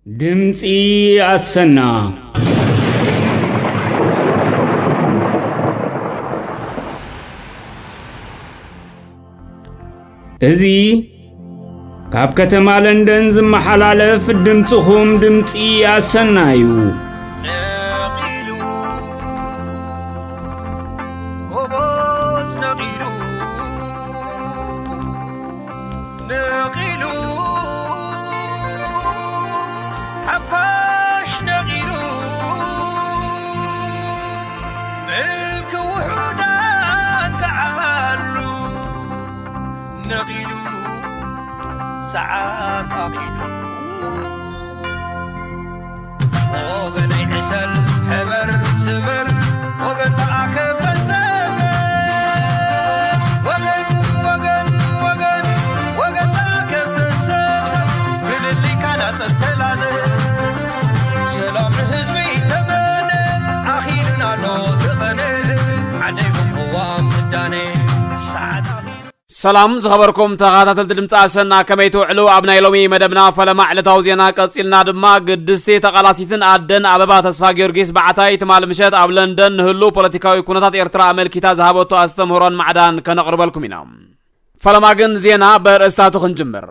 ድምፂ ኣሰና። እዚ ካብ ከተማ ለንደን ዝመሓላለፍ ድምፅኹም ድምፂ ኣሰና እዩ። ነቒሉ፣ ጎቦት ነቒሉ፣ ነቒሉ፣ ሓፋሽ ነቒሉ፣ ምልኪ ውሑዳን ተዓሉ፣ ነቒሉ፣ ሰዓት ኣኺሉ። ወገነይ ዕሰል፣ ሕበር፣ ስመር፣ ወገን ተኣከብ፣ ተሰብሰብ። ወገን፣ ወገን፣ ወገን፣ ወገን ተኣከብ፣ ተሰብሰብ። ፍልልይካ ናጸብ ተላዘብ። ሰላም ንህዝቢ ተመነ፣ ኣኺሉና ኣሎ እቲ ቐነ። ዓደይ ቅዋም ምዳነ፣ ሰዓት ኣኺሉ። ሰላም ዝኸበርኩም ተኸታተልቲ ድምፂ ኣሰና፣ ከመይ ትውዕሉ? ኣብ ናይ ሎሚ መደብና ፈለማ ዕለታዊ ዜና ቀፂልና ድማ፣ ግድስቲ ተቓላሲትን ኣደን ኣበባ ተስፋ ጊዮርጊስ ባዕታይ ትማል ምሸት ኣብ ለንደን ንህሉ ፖለቲካዊ ኩነታት ኤርትራ ኣመልኪታ ዝሃበቶ ኣስተምህሮን ማዕዳን ከነቕርበልኩም ኢና። ፈለማ ግን ዜና በርእስታቱ ክንጅምር።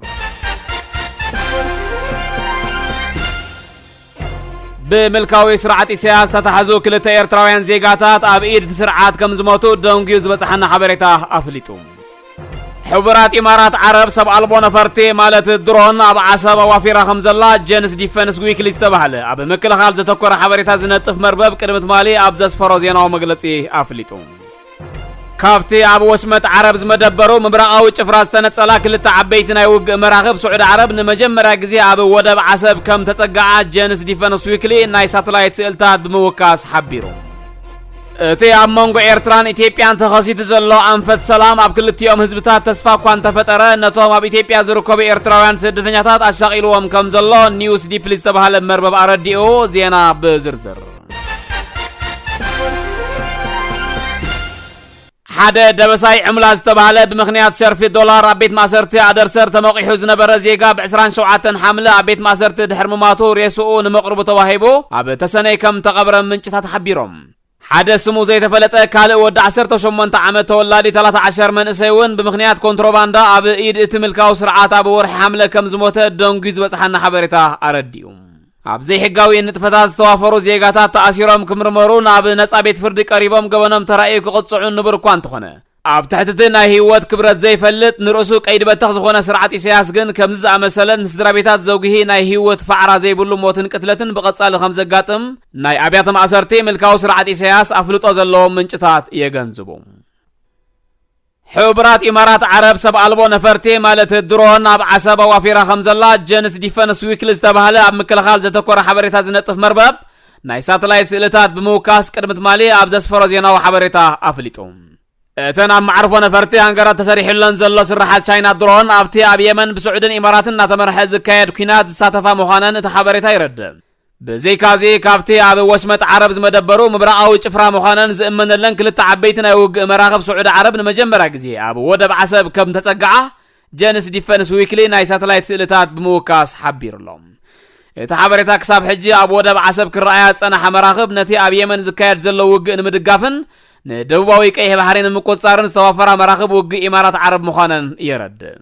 ብምልካዊ ስርዓት ኢሳያስ ዝተታሕዙ ክልተ ኤርትራውያን ዜጋታት ኣብ ኢድ እቲ ስርዓት ከም ዝሞቱ ደንጉዩ ዝበጽሓና ሓበሬታ ኣፍሊጡ። ሕቡራት ኢማራት ዓረብ ሰብ ኣልቦ ነፈርቲ ማለት ድሮን ኣብ ዓሰብ ኣዋፊራ ከም ዘላ ጀንስ ዲፈንስ ዊክሊ ዝተባህለ ኣብ ምክልኻል ዘተኮረ ሓበሬታ ዝነጥፍ መርበብ ቅድሚ ትማሊ ኣብ ዘስፈሮ ዜናዊ መግለጺ ኣፍሊጡ። ካብቲ ኣብ ወሽመጥ ዓረብ ዝመደበሩ ምብራቓዊ ጭፍራ ዝተነጸላ ክልተ ዓበይቲ ናይ ውግእ መራኽብ ስዑዲ ዓረብ ንመጀመርያ ግዜ ኣብ ወደብ ዓሰብ ከም ተጸግዓ ጀንስ ዲፈንስ ዊክሊ ናይ ሳተላይት ስእልታት ብምውካስ ሓቢሩ። እቲ ኣብ መንጎ ኤርትራን ኢትዮጵያን ተኸሲቱ ዘሎ ኣንፈት ሰላም ኣብ ክልቲኦም ህዝብታት ተስፋ እኳ እንተፈጠረ፣ ነቶም ኣብ ኢትዮጵያ ዝርከቡ ኤርትራውያን ስደተኛታት ኣሻቒልዎም ከም ዘሎ ኒውስ ዲፕሊ ዝተባህለ መርበብ ኣረዲኡ። ዜና ብዝርዝር። ሓደ ደበሳይ ዕምላ ዝተባህለ ብምኽንያት ሸርፊ ዶላር ኣብ ቤት ማእሰርቲ ኣደርሰር ተመቂሑ ዝነበረ ዜጋ ብ ዕስራን ሸውዓተን ሓምለ ኣብ ቤት ማእሰርቲ ድሕሪ ምማቱ ሬስኡ ንመቕርቡ ተዋሂቡ ኣብ ተሰነይ ከም ተቐብረ ምንጭታት ሓቢሮም። ሓደ ስሙ ዘይተፈለጠ ካልእ ወዲ ዓሰርተ ሸሞንተ ዓመት ተወላዲ ተላታ ዓሸር መንእሰይ እውን ብምኽንያት ኮንትሮባንዳ ኣብ ኢድ እቲ ምልካዊ ስርዓት ኣብ ወርሒ ሓምለ ከም ዝሞተ ደንጉዩ ዝበጽሓና ሓበሬታ ኣረዲኡ። ኣብ ዘይሕጋዊ ንጥፈታት ዝተዋፈሩ ዜጋታት ተኣሲሮም ክምርመሩ ናብ ነጻ ቤት ፍርዲ ቀሪቦም ገበኖም ተራእዩ ክቕጽዑ ንቡር እኳ እንተኾነ፣ ኣብ ትሕቲ እቲ ናይ ህይወት ክብረት ዘይፈልጥ ንርእሱ ቀይዲ በተኽ ዝኾነ ስርዓት ኢሳያስ ግን ከምዚ ዝኣመሰለ ንስድራ ቤታት ዘጉሂ ናይ ህይወት ፋዕራ ዘይብሉ ሞትን ቅትለትን ብቐጻሊ ከም ዘጋጥም ናይ ኣብያተ ማእሰርቲ ምልካዊ ስርዓት ኢሳያስ ኣፍልጦ ዘለዎም ምንጭታት የገንዝቡ። ሕቡራት ኢማራት ዓረብ ሰብ ኣልቦ ነፈርቲ ማለት ድሮን ኣብ ዓሰብ ኣዋፊራ ከም ዘላ ጀንስ ዲፈንስ ዊክሊ ዝተባህለ ኣብ ምክልኻል ዘተኮረ ሓበሬታ ዝነጥፍ መርበብ ናይ ሳተላይት ስእልታት ብምውካስ ቅድሚ ትማሊ ኣብ ዘስፈሮ ዜናዊ ሓበሬታ ኣፍሊጡ። እተን ኣብ መዓርፎ ነፈርቲ ሃንገራት ተሰሪሑለን ዘሎ ስርሓት ቻይና ድሮን ኣብቲ ኣብ የመን ብስዑድን ኢማራትን እናተመርሐ ዝካየድ ኲናት ዝሳተፋ ምዃነን እቲ ሓበሬታ የረድእ። ብዘይካዚ ካብቲ ኣብ ወሽመጥ ዓረብ ዝመደበሩ ምብራቓዊ ጭፍራ ምዃነን ዝእመነለን ክልተ ዓበይቲ ናይ ውግእ መራኽብ ስዑዲ ዓረብ ንመጀመርያ ግዜ ኣብ ወደብ ዓሰብ ከም ተጸግዓ ጀንስ ዲፈንስ ዊክሊ ናይ ሳተላይት ስእልታት ብምውካስ ሓቢሩ ኣሎ። እቲ ሓበሬታ ክሳብ ሕጂ ኣብ ወደብ ዓሰብ ክረኣያ ዝጸንሓ መራኽብ ነቲ ኣብ የመን ዝካየድ ዘሎ ውግእ ንምድጋፍን ንደቡባዊ ቀይሕ ባሕሪ ንምቁጽጻርን ዝተዋፈራ መራኽብ ውግእ ኢማራት ዓረብ ምዃነን የረድእ።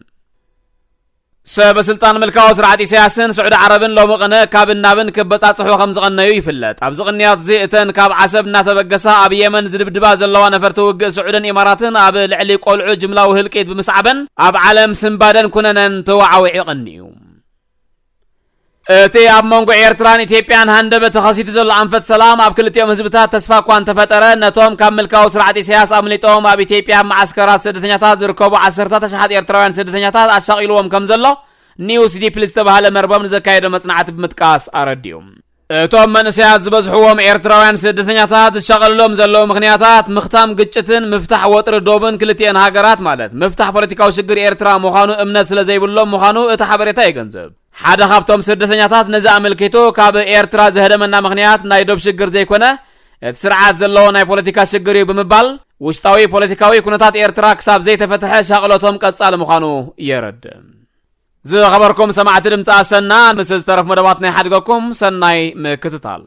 ሰበ ስልጣን ምልካዊ ስርዓት ኢሳያስን ስዑዲ ዓረብን ሎሚ ቅነ ካብ ናብን ክበጻጽሑ ከም ዝቐነዩ ይፍለጥ። ኣብዚ ቅንያት እዚ እተን ካብ ዓሰብ እናተበገሳ ኣብ የመን ዝድብድባ ዘለዋ ነፈርቲ ውግእ ስዑድን ኢማራትን ኣብ ልዕሊ ቆልዑ ጅምላዊ ህልቂት ብምስዓበን ኣብ ዓለም ስንባደን ኩነነን ተወዓዊዑ ቀንዩ። እቲ ኣብ መንጎ ኤርትራን ኢትዮጵያን ሃንደበት ተኸሲቱ ዘሎ ኣንፈት ሰላም ኣብ ክልቲኦም ህዝብታት ተስፋ እኳ እንተፈጠረ፣ ነቶም ካብ ምልካዊ ስርዓት ኢሳያስ ኣምሊጦም ኣብ ኢትዮጵያ ኣብ መዓስከራት ስደተኛታት ዝርከቡ ዓሰርታት ኣሽሓት ኤርትራውያን ስደተኛታት ኣሻቒልዎም ከም ዘሎ ኒውስ ዲፕሊ ዝተባህለ መርበብ ንዘካየዶ መጽናዕቲ ብምጥቃስ ኣረዲኡ። እቶም መንእሰያት ዝበዝሕዎም ኤርትራውያን ስደተኛታት ዝሻቐልሎም ዘለዉ ምኽንያታት ምኽታም ግጭትን ምፍታሕ ወጥሪ ዶብን ክልቲኤን ሃገራት ማለት ምፍታሕ ፖለቲካዊ ሽግር ኤርትራ ምዃኑ እምነት ስለ ዘይብሎም ምዃኑ እቲ ሓበሬታ የገንዝብ። ሓደ ካብቶም ስደተኛታት ነዚ ኣመልኪቱ ካብ ኤርትራ ዘህደመና ምኽንያት ናይ ዶብ ሽግር ዘይኮነ እቲ ስርዓት ዘለዎ ናይ ፖለቲካ ሽግር እዩ ብምባል ውሽጣዊ ፖለቲካዊ ኩነታት ኤርትራ ክሳብ ዘይተፈትሐ ሻቕሎቶም ቀጻሊ ምዃኑ የረድእ። ዝኸበርኩም ሰማዕቲ ድምፂ ኣሰና፣ ምስ ዝተረፍ መደባት ናይ ሓድገኩም ሰናይ ምክትታል።